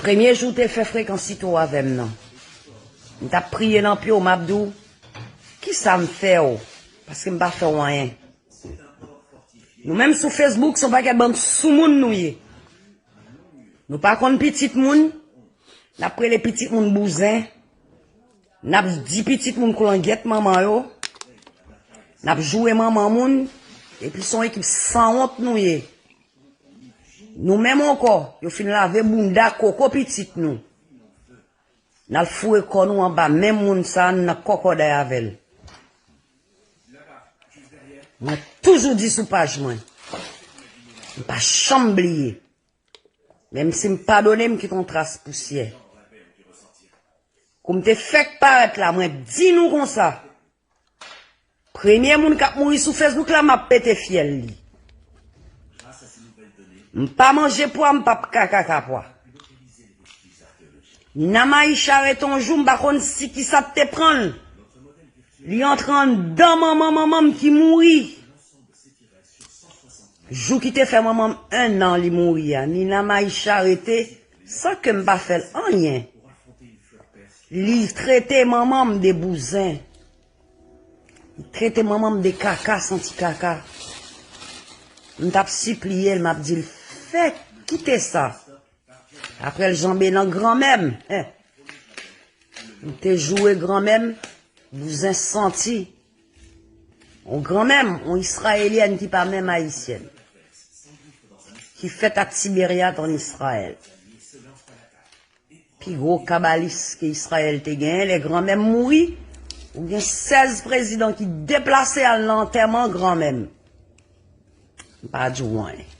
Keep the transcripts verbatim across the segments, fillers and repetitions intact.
Premye jou w te fè frekans site w avè m nan, m t ap priye nan pye w, m ap di w, kisa m fè w? Paske m pa fè w anyen. Nou menm sou Facebook, se yon pakèt bann soumoun nou ye. Nou pa konn pitit moun, n ap rele pitit moun bouzen, n ap di pitit moun koulangyèt manman yo, n ap joure manman moun, epi se yon ekip sanwont nou ye. Nou menm ankò, yo fin lave bounda koko pitit nou. N al foure kò nou anba men moun sa a, n nan kòkòday avè l. Mwen toujou di sou paj mwen, m pa janm bliye. Menm si m padone, m kite yon tras pousyè. Kou m te fèk parèt la, mwen di nou konsa, premye moun k ap mouri sou Facebook la, m ap pete fyèl li. M pa manje pwa, m p ap ka kaka pwa. Nina Maisha rete yon jou, m pa konn si kisa t te pran l. Li antre anndan manman manman m ki mouri. Jou ki te fè manman m en an li mouri a, Nina Maisha rete san ke m pa fè l anyen. Li trete manman m de bouzen. Li trete manman m de kaka, santi kaka. M t ap sipliye l, m ap di l, fè, kite sa. Apre l janbe nan granmè m. Hen. M te joure granmè m, bouzen santi. On granmè m, on Izrayelyèn ki pa menm Ayisyèn, ki fèt ak Tiberyat ann Izrayèl. Pi gwo kabalis ke Izrayèl te genyen, lè granmè m mouri, ou gen sèz prezidan ki deplase al nan antèman granmè m. M pa di w anyen.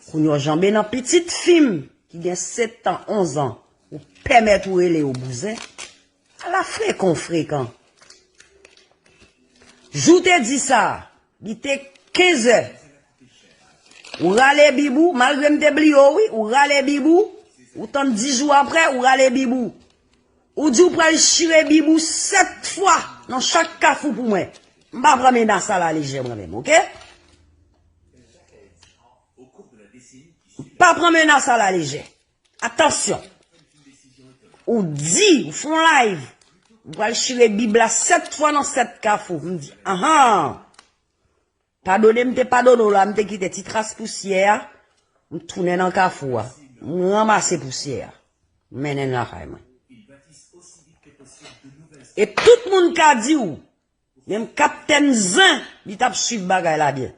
Kounye a w janbe nan pitit fi m ki gen sèt an, onz an, ou pèmèt ou rele yo bouzen. Ala frekan w frekan. Jou te di sa, li te kenz è. Ou rale bib ou, malgre m te bliye w wi, ou rale bib ou, ou tann dis jou apre, ou rale bib ou. Ou di w pral chire bib ou sèt fwa nan chak kafou pou mwen. M pa pran menas sa la lejè mwen menm, oke? M pa pran menas sa la lejè. Atansyon. Ou di, ou fè yon live, ou pral chire bib la sèt fwa nan sèt kafou. M di, anhan. Padone m te padone w la, m te kite ti tras pousyè a, m tounen nan kafou a. M ranmase pousyè a. M mennen l lakay mwen. E tout moun ka di w, menm Kaptèn Zen, li t ap swiv bagay la byen.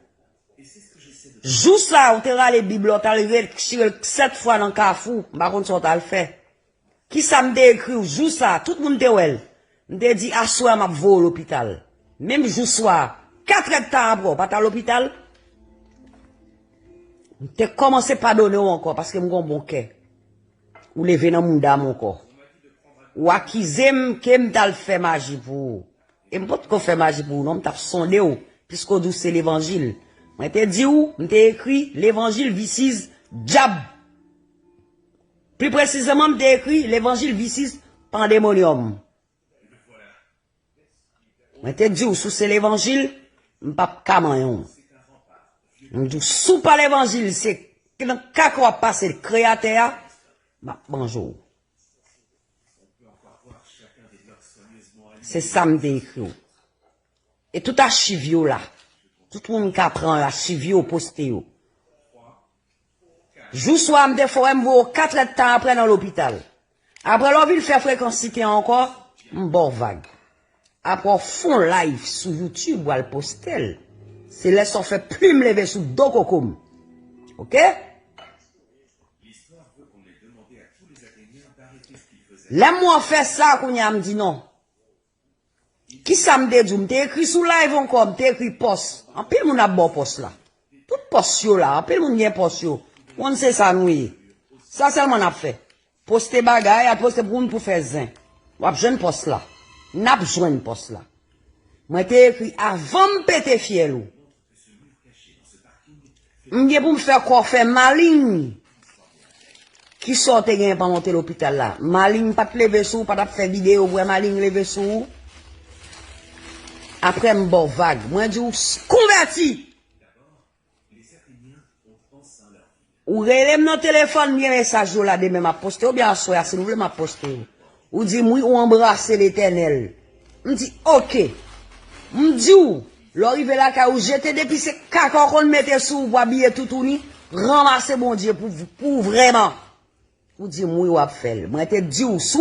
Jou sa a, ou te rale bib la, w t al retire l sèt fwa nan kafou, m pa konn sa w t al fè. Kisa m te ekri w jou sa a, tout moun te wè l. M te di, aswè a m ap voye w lopital. Menm jou swa a, katrè d tan apre, w pa t al lopital. M te kòmanse padone w ankò, paske m gen yon bon kè. Ou leve nan mouda m ankò. Ou akize m ke m t al fè maji pou ou. E m potko fè maji pou ou non, m t ap sonde w, piske w di w se levanjil. Mwen te di w, m te ekri levanjil viciz dyab. Pli presizeman, m te ekri levanjil viciz pandemonium. Mwen te di w, si w se levanjil, m p ap ka manyen w. M di w, si w pa levanjil, se nan kaka w ap pase kreyatè a, m ap manje w. Se sa m te ekri w. E tout achiv yo la. Tout moun ka pran achiv yo, poste yo. Jou swa a m te fè w wè m voye w katrè d tan apre nan lopital. Apre lè w vin fè frekans site an ankò, m ba w vag. Apre w fè w live sou YouTube, w al poste l. Se lè sa w fè plim leve sou do koko m. Oke? Lè m wè w fè sa, kounye a m di non. Kisa m te di w? M te ekri sou live ankò, m te ekri pòs. Anpil moun ap ba w pòs la. Tout pòs yo la, anpil moun gen pòs yo. Konn se sa nou ye. Sa sèlman n ap fè. Poste bagay, al poste pou moun pou fè zen. W ap jwenn pòs la. N ap jwenn pòs la. Mwen te ekri avan m pete fyèl ou. M gen pou m fè kò w fè maling. Kisa w te genyen pandan w te lopital la? Maling pa t leve sou ou, pa t ap fè videyo pou wè maling leve sou ou? Apre m ba w vag. Mwen di w s- konvèti. Ou rele m nan telefòn, byen mesaj yo la, demen m ap poste yo, byen aswè a, si nou vle m ap poste yo. Ou di m wi, ou anbrase Letènèl. M di, oke. M di w, lè w rive lakay ou, jete depi se kaka w konn mete sou ou pou abiye toutouni, ranmase Bondye pou, pou ou vrèman. Ou di m wi, w ap fè l. Mwen te di w, si